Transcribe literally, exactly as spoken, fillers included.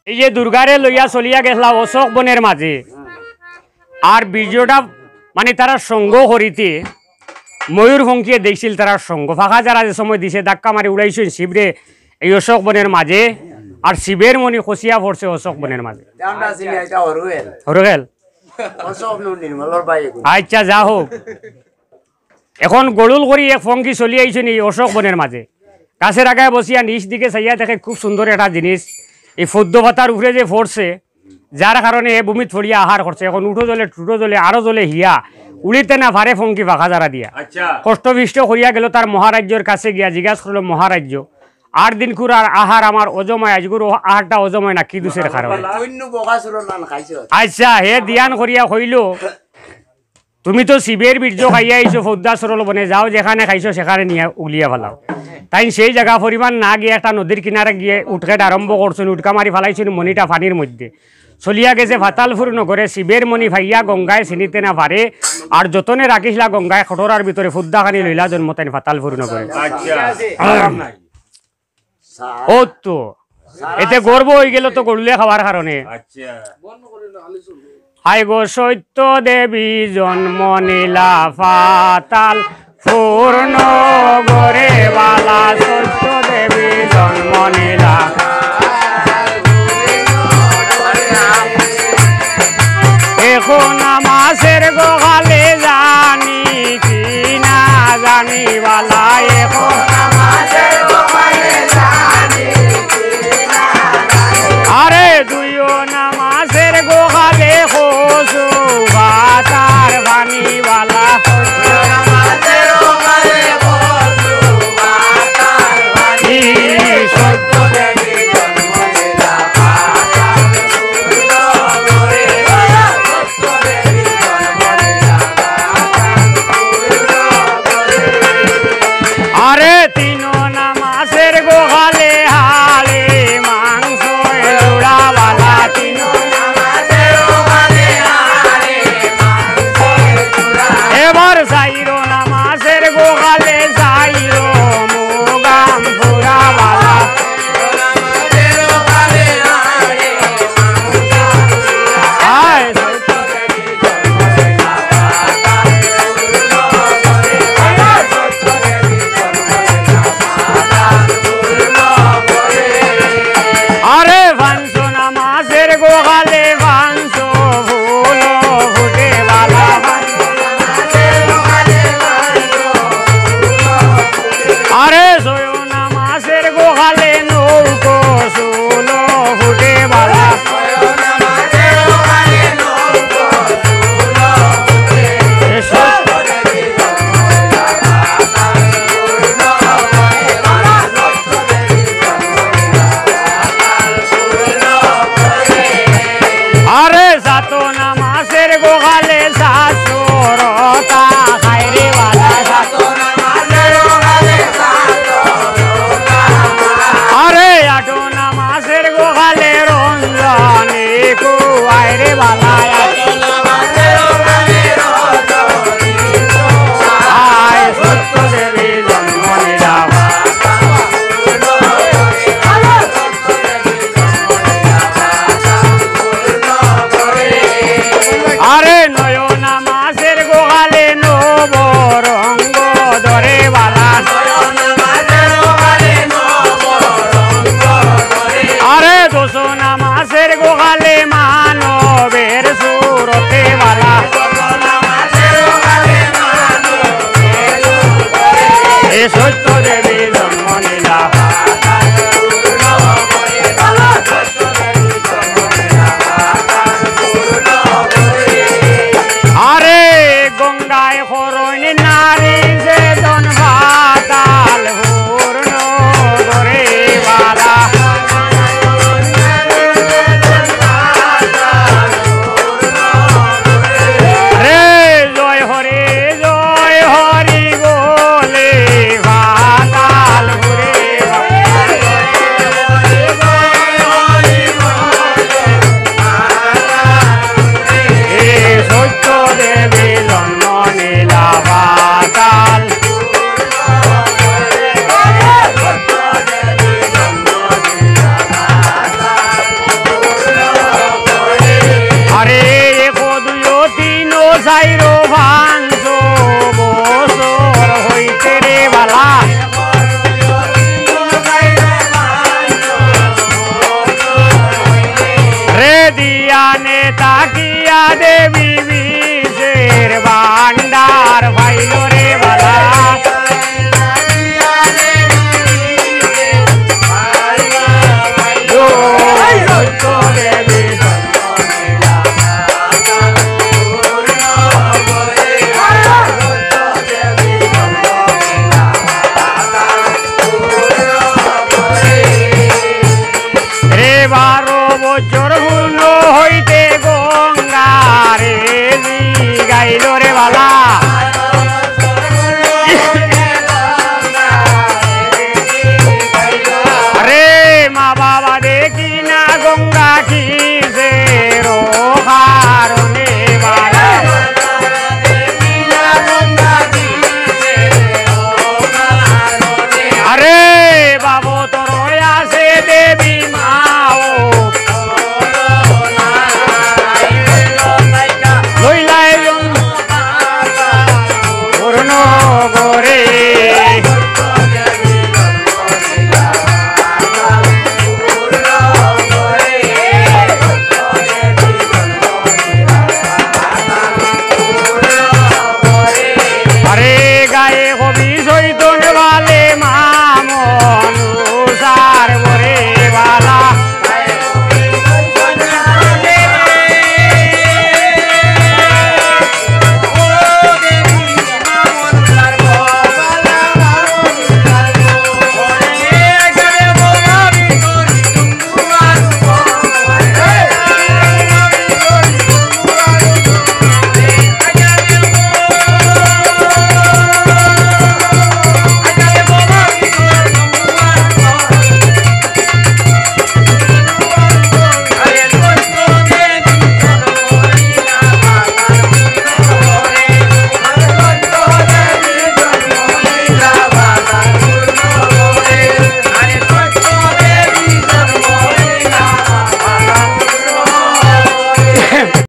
এই যে দুর্গারে লইয়া চলিয়া গেছলা অশোক বনের মাঝে, আর বীর্যটা মানে তারা সঙ্গ করিতে ময়ূর ফঙ্কিয়ে দেখছিল তারা সঙ্গ। ফাঁকা যারা যে সময় দিছে ধাক্কা মারি উড়াইছইন শিবরে এই অশোক বনের মাঝে, আর শিবের মণি খসিয়া পড়ছে অশোক বনের মাঝে। এটা আমরা চিনি, এটা হরুয়েল। হরুয়েল। অশোক নু নির্মলর ভাই এগুলো। আচ্ছা, যা হোক। এখন গড়ুল করি এক ফঙ্কি চলি আইছইন এই অশোক বনের মাঝে। গাছের আগায় বসিয়া নিচ দিকে চাইয়া দেখে খুব সুন্দর একটা জিনিস। এই পদ্ম পাতার উপরে যে পড়ছে, যার কারণে এ ভূমিত পড়িয়া আহার করছে। এখন উঠো জলে, টুটো জলে, আরো জলে হিয়া, উড়িতে না পারে ফঙ্কি ফাঁকা যারা দিয়া। আচ্ছা। কষ্ট বিষ্ট করিয়া গেল তার মহারাজ্যর কাছে গিয়া জিজ্ঞাসা করলো, "মহারাজ্য, আর দিনকুর আর আহার আমার অজমায়, আজকুর ও আহারটা অজমায় না কি দুষের কারণে?" অন্য বকাসুরর নান খাইছে। আচ্ছা, হে ধ্যান করিয়া কইল, "তুমি তো শিবের বীর্য খাইয়া আইছো, পদ্মা সরল বনে যাও, যেখানে খাইছো সেখানে নিয়া উগলিয়া ফালাও।" তাইন সেই জাগা পরিমাণ না গিয়া একটা নদীর কিনারে গিয়া উটকেট আরম্ভ করছইন, উটকা মারি ফালাইছইন মণিটা পানির মধ্যে। চলিয়া গেছে পাতালপুর নগরে, শিবের মণি পাইয়া গঙ্গায় চিনিতে না পারে, আর যতনে রাখিছলা গঙ্গায় খটরার ভিতরে ফুদ্দা খানি লইলা জন্ম তাইন পাতালপুর নগরে। আচ্ছা। ও তো, এতে গর্ব হয়ে গেল তো গরুলে খাওয়ার কারণে। আচ্ছা। হায় গো সত্য দেবী জন্ম নিলা পাতাল পূর্ণ গরে বালা, সত্য দেবী জন্ম নিলা। এখন মাছের গোখালে জানি কি না জানি বালা, এখন মাছের গোখালে জানি কি না জানি। আরে দুইও না মাছের গোখালে কচু পাতার পানি বালা। আরে তিনো না মাছের গোখালে হাড়ে মাংস জুড়া বালা, তিনো না মাছের গোখালে হাড়ে মাংস জুড়া। এবার চাইরো না মাছের গোখালে চাইরো মুগাম ফুরা বালা। আয় আরে পাঁচশো না মাছের গোখালে পাঁচশো ফুল ফুটে বালা। আরে ছয় না মাছের গোখালে নৌকো চুলো ফুটে বালা। আরে সাত না মাছের গোখালে সাত সরতা খাইরে বালা। আরে আট না মাছের গোখালে রঞ্জনী কুয়াইরে বালা। আয় সত্য দেবী জন্ম নিলা। আরে নয় না মাছের গোখালে নব রঙ্গ ধরে বালা। আরে দশ না মাছের গোখালে মানবের সুরতে বালা। এ সত্য দেবী জন্ম নিলা। আরে গঙ্গায় করইন নারী যে জন পাতাল পূর্ণ করে বালা। রে জয় হরি জয় হরি বলে পাতাল ঘুরে। এ সত্য দেবী জন্ম নিলা পাতাল। তাই রোবা